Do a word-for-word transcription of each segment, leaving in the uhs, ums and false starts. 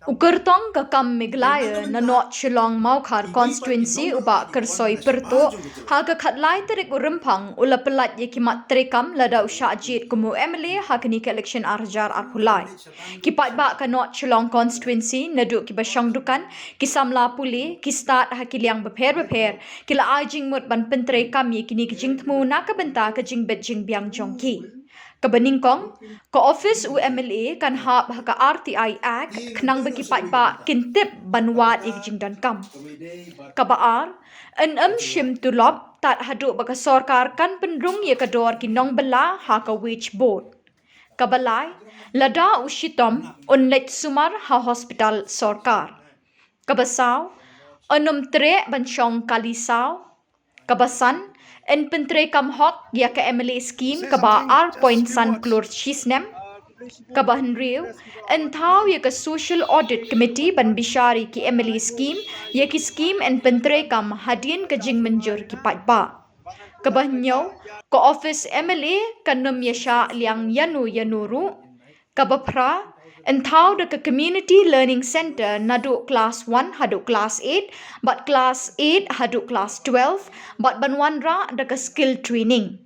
U kyrtong ka kam Meghalaya na North Shillong Mawkhar constituency u Bah Kyrsoi Pyrtuh ha ka khatlai tarik u Rymphang u la pyllait ïa ki mat treikam lada u shah jied kum u M L A ha kane ka election ar hajar arphew lai. Ki paidbah ka North Shillong constituency naduh kiba shong dukan, ki samla pule, ki stad ha ki liang bapher bapher, ki la ai jingmut ban pyntreikam ïa kine ki jingthmu na ka bynta ka jingbit jingbiang jong ki. Kaba nyngkong, ka office u M L A kan hap ha ka R T I Act khnang ba ki paidbah kin tip ban wad ïa ki jingdonkam. Kaba ar, yn ym shim tulop tad haduh ba ka sorkar kan pynrung ïa ka dor ki nongbylla ha ka wage board. Kaba lai, lada u shitom, un leit sumar ha hospital sorkar. Kaba saw, yn ym treh ban shong kali saw. Kaba san, yn pyntreikam hok ïa ka M L A scheme kaba ar point san klur shisnem. Kaba hynriew, yn thaw ïa ka Social Audit Committee ban bishar ïa ki M L A scheme, ïa ki scheme yn pyntreikam hadien ka jingmynjur ki paidbah. Kaba hynñiew, ka office M L A kan ym ïa shah liang ïano ïano ruh. Kaba phra, yn thaw da ka Community Learning Centre naduh class one haduh class eight, bad class eight haduh class twelve, bad ban wanrah da ka skill training.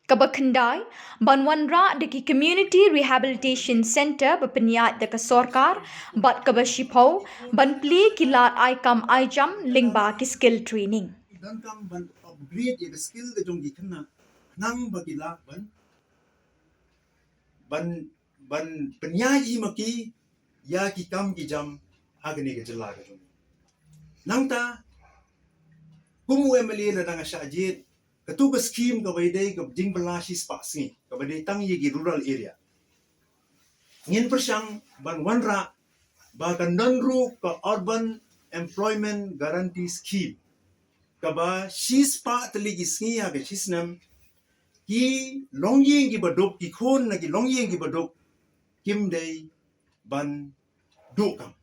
Kaba khyndai, ban wanrah da ki Community Rehabilitation Centre ba pynïaid da ka sorkar, bad kaba shiphew, ban plie ki lad ai kam ai jam lyngba ki skill training. Donkam ban upgrade ïa ka skill ka jong ki khynnah, khnang ba ki lah ban, ban, ban pynïaid hi ma ki ïa ki kam ki jam ha kane ka jylla ka jong ngi. Nangta, kum u M L A lada nga shah jied, katu ka scheme kaba ïadei ka jingbylla shispah sngi, kaba dei tang ïa ki rural area. Ngin pyrshang ban wanrah ba kan don ruh ka Urban Employment Guarantee Scheme, kaba shispah tylli ki sngi ha ka shisnem, ki longïing kiba duk, ki khun na ki longïing kiba duk, kim dei ban duh kam.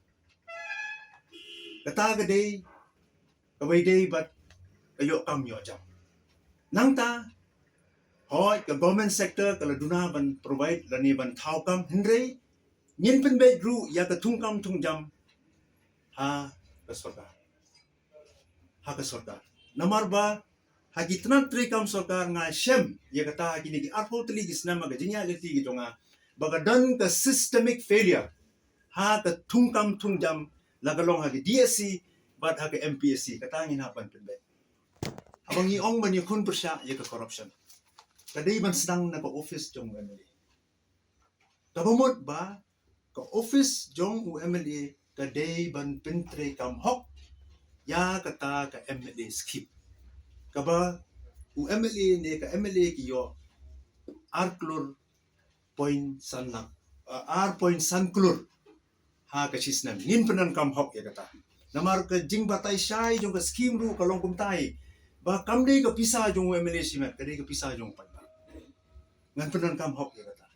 Kata ka dei kaba ïadei bad ka ïoh kam ïoh jam. Nangta, hooid, ka government sector ka la duna ban provide lane ban thaw kam, hynrei ngin pynbeit ruh ïa ka thungkam thungjam ha ka sorkar. Ha ka sorkar. Namar ba ha ki tnat treikam sorkar nga shem ïa kata ha kine ki arphew tylli ki snem ha ka jingïaid lynti ki jong nga, ba ka don ka systemic failure ha ka thungkam thungjam, la ka long ha ka D S C bad ha ka M P S C, kata ngin hap ban pynbeit. Haba ngi ong ban ïakhun pyrshah ïa ka corruption, ka dei ban sdang na ka office jong u M L A. Kaba mut ba ka office jong u M L A ka dei ban pyntreikam hok ïa kata ka M L A scheme, kaba u M L A ne ka M L A ki ïoh ar klur point san lak, uh, ar point san klur ha ka shisnem. Ngin pyndonkam hok ïa kata. Namar ka jingbatai shai jong ka scheme ruh ka long kumtai, ba kam dei ka pisa jong u M L A shimet, ka dei ka pisa jong u paidbah. Ngan pyndonkam hok ïa kata.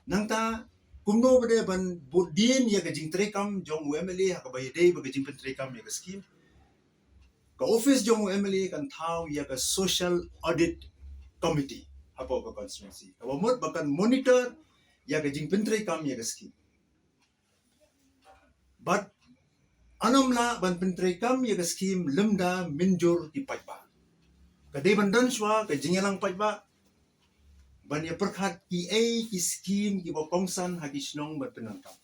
Nangta, kumno ba dei ban bud dien ïa ka jingtreikam jong u M L A ha kaba ïadei bad ka jingpyntreikam ïa ka scheme. Ka office jong u M L A kan thaw ïa ka Social Audit Committee hapoh ka constituency, kaba mut ba kan monitor ïa ka jingpyntreikam ïa ka scheme. Bad yn ym lah ban pyntreikam ïa ka scheme lymda mynjur ki paidbah. Ka dei ban don shuwa ka jingïalang paidbah ban ïa pyrkhat kiei ki scheme kiba kongsan ha ki shnong ban pyndonkam.